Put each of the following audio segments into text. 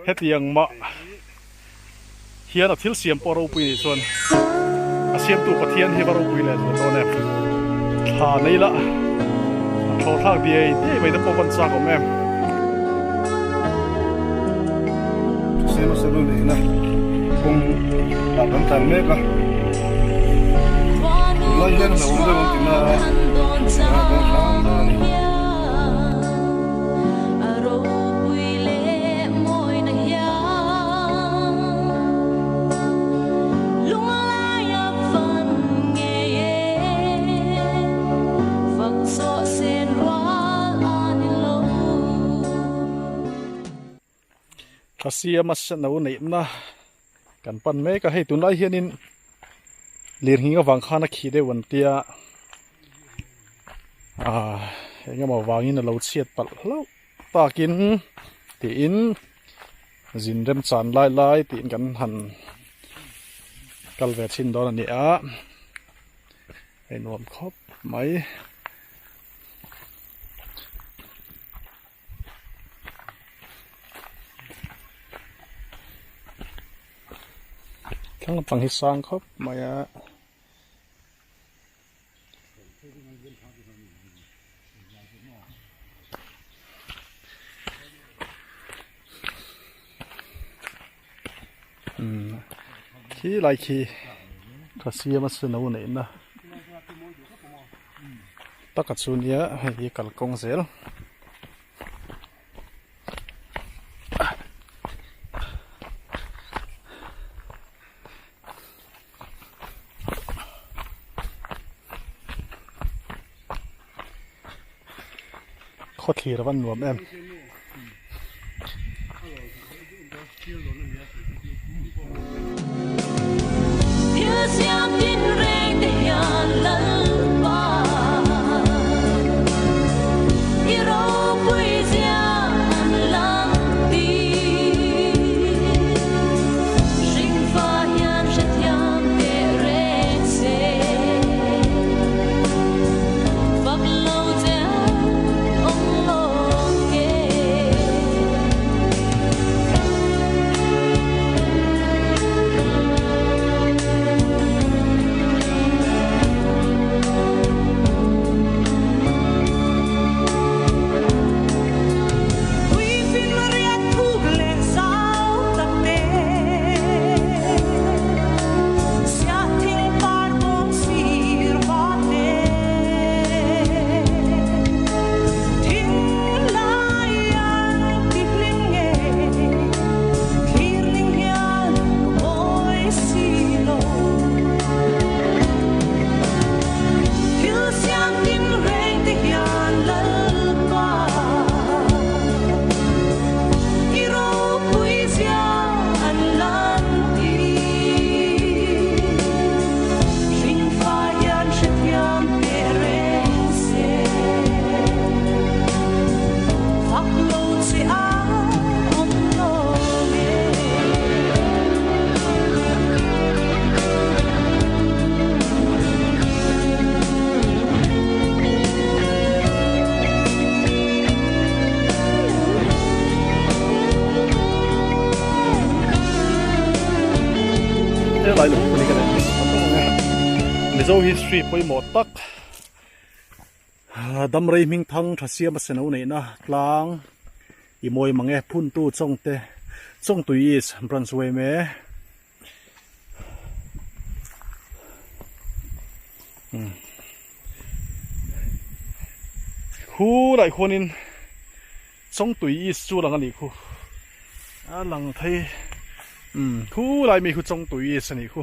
Hetiang mah hian a thil siam pawh ropui nih chuan a siamtu Pathian hi va ropui leh zual dawn em? Thla nei la a thlawh thlak diai diai mai te pawh van chak awm em? Sema Salon ina kawng ah kan tlan mek a, tunlai hian hlauhawm deuh an ti na a, tunah kan hram dawn a ni. Ka siama no neihna kan pan mek a hei tunlai hianin lirnghing avang khan a khi deuh an tia ah engemaw vangin a lo chhiat palh hlauh takin tiin zin remchan lai lai tiin kan han kal ve chhin dawn a ni a hei nuam khawp mai. Thlang lampang hi sang khawp mai a. Khi lai khi ka siam a snow neihna taka chu nia hei hi kalkawng zel. Khawthlir a van nuam em. Helai lungphun hi ka nei Mizo history pawimawh tak Damrei hming thang tha siam a seno neihna tlang i mawi mang e phuntu Chawngte Chawngtui East Branch yma Khu laih khuanin Chawngtui East chu lang a nih khu a lang thei khu lai mi khu Chawngtui East a nih khu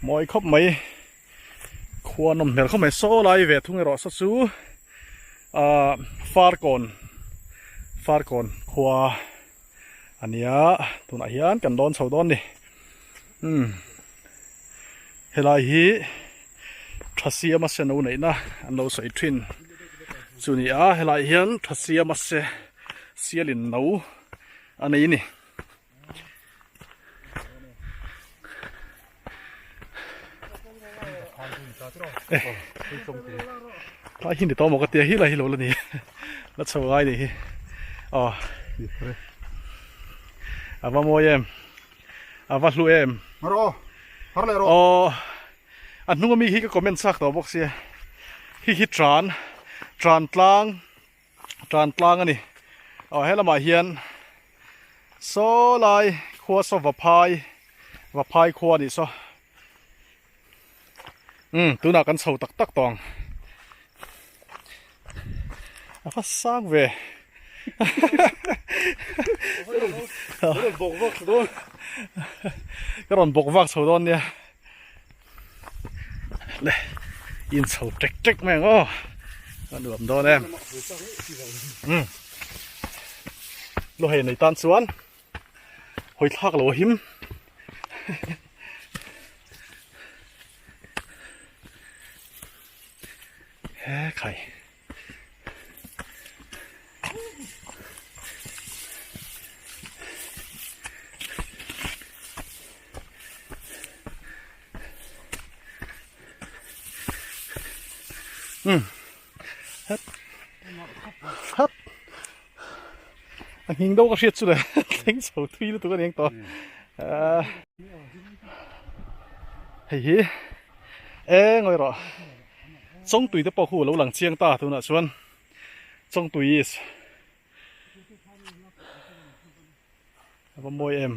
mawi khawp mai. Khua nawm hmel khawp mai saw lai ve thung erawh saw chu ahh Farkawn Farkawn khua a nia tunah hian kan dawn chho dawn ni umm helai hi tha siama se no neihna an lo sawi thin chu ni a helai hian tha siama se sialin no a nei a ni. Lai hi ni tawh maw ka tia hi lai hi lo la ni la chho ngai ni hi aw A va mawi em. A va hlu em. Har aw. Har leh rawh. Aw. A hnung ami hi ka comment chak tawh bawk sia. Hi hi tran. Tran tlang. Tran tlang a ni. Aw he lamah hian saw lai khua saw Vaphai. Vaphai khua a nih saw. Umm tunah kan chho tak tak tawh ang a va sang ve ka rawn bawk vak chho dawn nia le in chho tek tek mai ang aw a nuam dawn em umm luhei nei tan chuan hawi thlak lo a him. He khai. Um. Hep. Hep. A nghing deuh ka hriat chu le thleng chho thui lutuk a ni ang tawh ahh hei hi eng ngawi rawh chawngtui te pawh khu a lo lang chiang ta tunah chuan chawngtui is a va mawi em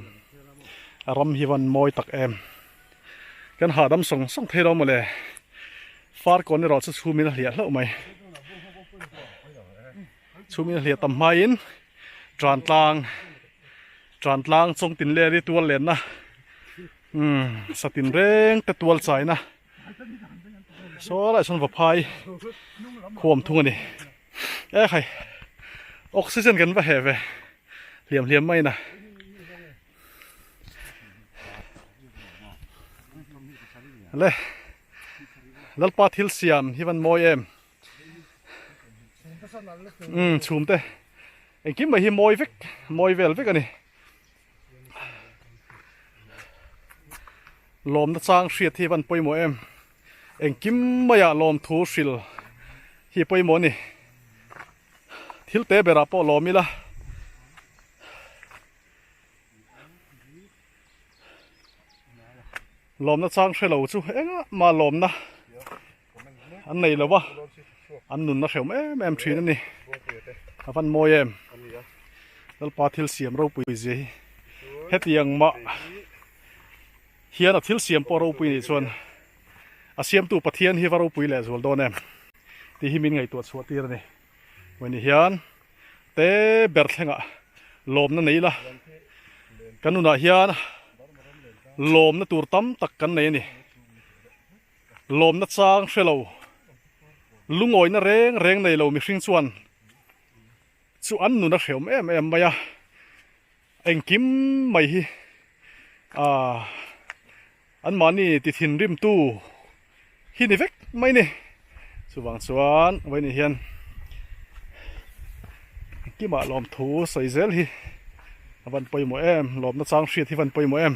a ram hi van mawi tak em kan hahdam sawng sawng thei lo mawle farkawn erawh chu chhum in a hliah hlauh mai. Chhungin a hliah tam hmain tan tlang tan tlang chawng tin ler hi tual lenna umm satin reng te tual chaina saw lai sawn vaphai khuam thung a ni e khai oxygen kan va heh ve hliam hliam mai na. Le Lalpa thil siam hi van mawi em. Umm chhum te engkim mai hi mawi vek mawi vel vek a ni lawmna chang hriat hi a van pawimawh em engkim maiah lawmthu hril hi a pawimawh a ni thil te berah pawh lawm ila. Lawmna chang hre lo chu engah mah lawmna an nei lo va, an nunna hrehawm em em thin a ni. A van mawi em. Lalpa thil siam ropui zia hi hetiang mah hian a thil siam pawh ropui nih chuan a siamtu Pathian hi va ropui leh zual dawn em tih hi min ngaihtuah chhuah tir a ni. Vawiin hian te ber thlengah lawmna nei ila kan nunah hian lawmna tur tam tak kan nei a ni. Lawmna chang hre lo, lungawina reng reng nei lo mihring chuan chu an nun a hrehawm em em mai a, engkim mai hi aah anmahni ti thinrimtu hi ni vek mai ni. Chuvang chuan vawiin hian engkimah lawmthu sawi zel hi a van pawimawh em, lawmna chang hriat hi a van pawimawh em.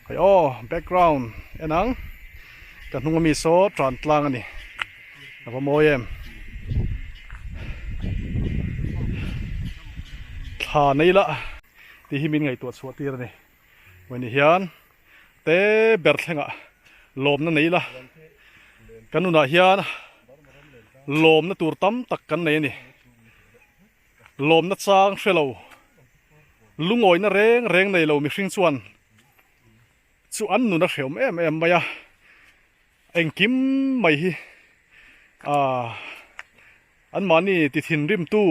Hei aw background en ang ka hnung ami saw tan tlang a ni a va mawi em thla nei la tih hi min ngaihtuah chhuah tir a ni vawiin hian te ber thlengah lawmna nei la kan nunah hian lawmna tur tam tak kan nei a ni. Lawmna chang hre lo, lungawina reng reng nei lo mihring chuan chu an nun a hrehawm em em mai a, engkim mai hi aah anmahni ti thinrimtu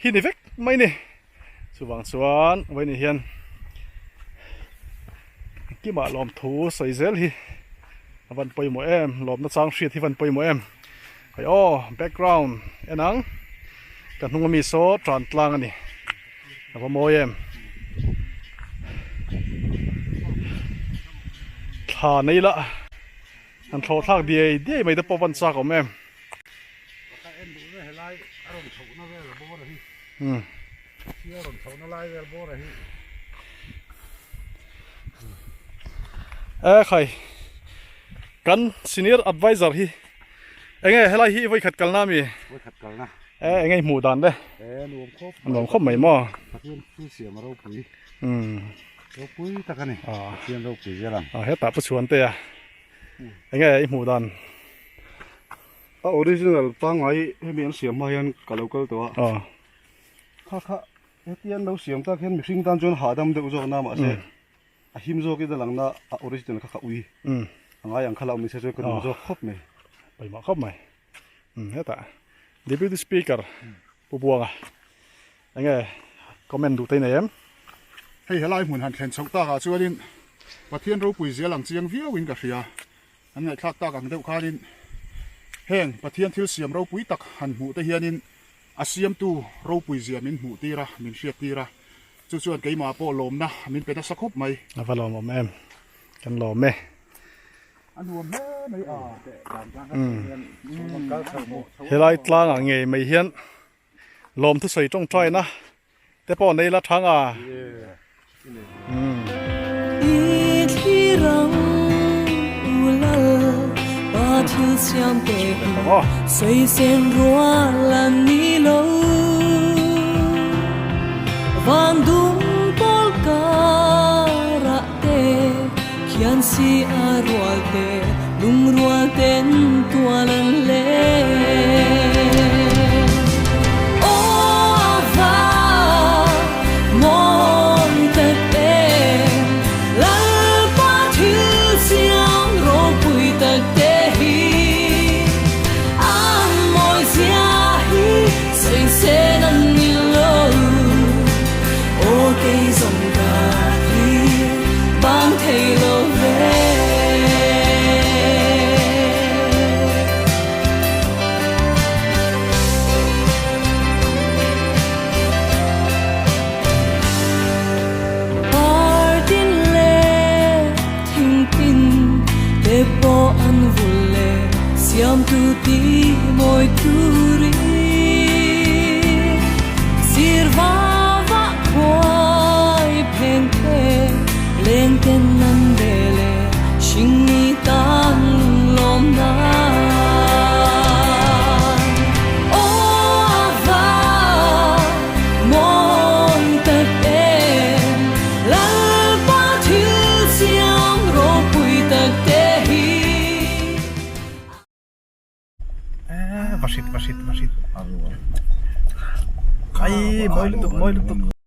hi ni vek mai ni. Chuvang chuan vawiin hian engkimah lawmthu sawi zel hi a van pawimawh em, lawmna chang hriat hi a van pawimawh em. Hei aw background en ang ka hnung ami saw tan tlang a ni a va mawi em thla nei la an thlawh thlak diai diai mai te pawh van chak awm em umm e khai kan senior advisor hi. Enge helai hi i vawikhat kalna ami? Vawikhat kalna. E eng nge i hmuh dan le? E nuam khawp mai. Nuam khawp mai maw? Pathian thil siam a ropui. Ropui tak a ni. Pathian ropui zel ang. A hetah pu chhuan te a. Eng nge i hmuh dan? A original pangngai hemi an siam hma hian ka lo kal tawh a. Kha kha heti an lo siam tak hian mihring tan chuan hahdam deuh zawk na mahse a him zawkin a lang na a original kha ka ui. A ngai ang kha la awm nise chuan ka duh zawk khawp mai. Pawimawh khawp mai. Hetah Deputy Speaker Pu Buanga enge comment duh te nei em? Hei helai hmun han thlen chhoh takah chuanin Pathian ropui zia lang chiang viauin ka hria. An ngaihthlak tak ang deuh khanin heng Pathian thil siam ropui tak han hmuh te hianin a siamtu ropui zia min hmuh tir a, min hriat tir a. Chu chuan keimah pawh lawmna min pe nasa khawp mai. A va lawmawm em? Kan lawm e. A nuam hle mai a. Helai tlangah ngei mai hian lawmthu sawi tawngtaina te pawh nei la thang a. Khian si a rual te lungrual ten tual an leng. Aw a va mawi tak em Lalpa thil siam ropui tak te hi an mawi zia hi sawi sen an ni lo. Aw kei zawng ka thlir bang thei lo ve. Partin leh thingtin te pawh an vul leh siamtu ti mawi turin sir va va khuai pheng te leng ten an ve leh hringni tan lawm nan. Aw a va mawi tak em Lalpa thil siam ropui tak te hi. Vahrit vahrit vahrit. Ai mawi lutuk mawi lutuk.